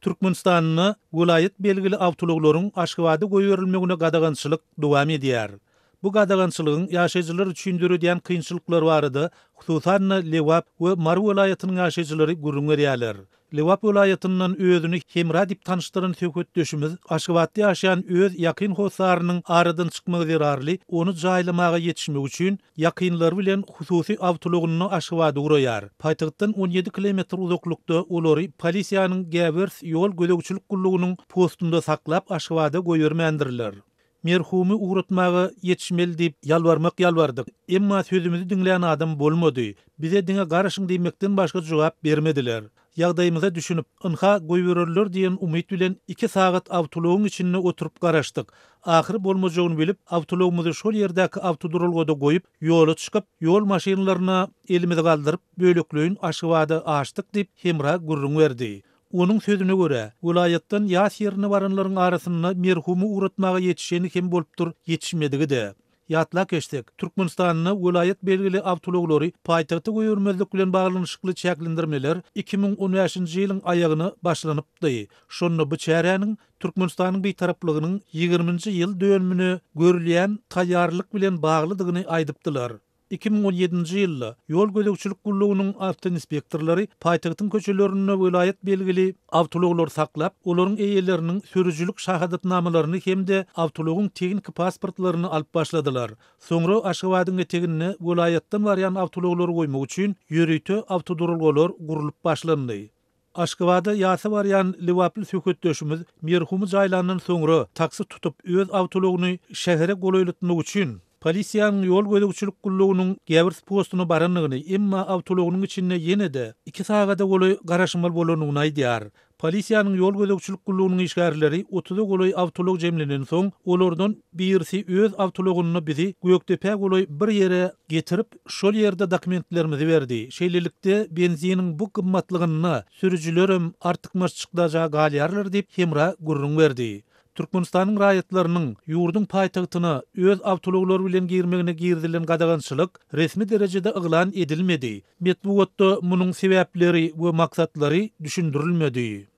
Türkmenistanda welaýat belgili awtoulaglaryň Aşgabada goýberilmegine gadagançylyk dowam edýär. Bu gadagançylygyň ýaşaýjylar üçin döredýän kynçylyklary barada, hususan-da, Lebap we Mary welaýatynyň ýaşaýjylary gürrüň berýärler. Lebap welaýatyndan özüni Hemra diýip tanyşdyran söhbetdeşimiz Aşgabatda ýaşaýan öz ýakyn hossarynyň aradan çykmagy zerarly ony jaýlamaga ýetişmek üçin ýakynlary bilen hususy awtoulagynda Aşgabada ugraýar. Paýtagtdan 17 kilometr uzaklykda olary polisiýanyň Gäwers ýol gözegçilik gullugynyň postunda saklap Aşgabada goýbermändirler. Merhumy ugratmaga ýetişmeli diýip ýalbarmak ýalbardyk. Emma sözümizi diňlän adam bolmady. Bize diňe garaşyň diýmekden başga jogap bermediler. Ýagdaýymyza düşünip, ynha goýbererler diýen umyt bilen iki sagat awtoulagyň içinde oturyp garaşdyk. Ahyry bolmajagyny bilip, awtoulagymyzy şol ýerdäki awtoduralgada goýup, ýola çykyp, ýol maşynlaryna elimizi galdyryp, bölekleýin Aşgabada aşdyk diýip, Hemra gürrüň berdi. Onuň sözüne görä, welaýatdan ýas ýerine baranlaryň arasynda merhumy ugratmaga ýetişeni hem bolupdyr, ýetişmedigi-de. Ýatlap geçsek, Türkmenistanda welaýat belgili awtoulaglary paýtagta goýbermezlik bilen baglanyşykly çäklendirmeler 2015-nji ýylyň aýagyna başlanypdy. Şonda bu çäräniň Türkmenistanyň Bitaraplygynyň ýigriminji ýyl dönümine görülýän taýýarlyk bilen baglydygyny aýdypdylar. 2017-nji ýylda Ýol gözegçilik gullugynyň awtoinspektorlary paýtagtyň köçelerinde welaýat belgili awtoulaglary saklap, olaryň eýeleriniň sürüjilik şahadatnamalaryny hem-de awtoulagyň tehniki pasportlaryny alyp başladylar. Soňra Aşgabadyň eteginde welaýatdan barýan awtoulaglary goýmak üçin ýörite awtoduralgalar gurlup başlandy. Aşgabada ýasa barýan lebaply söhbetdeşimiz merhumy jaýlandan soňra taksi tutup öz awtoulagyny şähere golaýlatmak üçin polisiýanyň ýol gözegçilik gullugynyň Gäwers postuna barandygyny, emma awtoulagynyň içinde ýene-de iki sagada golaý garaşmaly bolandygyny aýdýar. Polisiýanyň ýol gözegçilik gullugynyň işgärleri otuza golaý awtoulag jemlenensoň, olardan birisi öz awtoulagynda bizi Gökdepä golaý bir ýere getirip, şol ýerde dokumentlerimizi berdi. Şeýlelikde, benziniň bu gymmatlygynda sürüjilerem artykmaç çykdaja galýarlar diýip, Hemra gürrüň berdi. Türkmenistanyň raýatlarynyň ýurduň paýtagtyna öz awtoulaglary bilen girmegine girizilen gadagançylyk resmi derejede yglan edilmedi. Metbugatda munuň sebäpleri we maksatlary düşündirilmedi.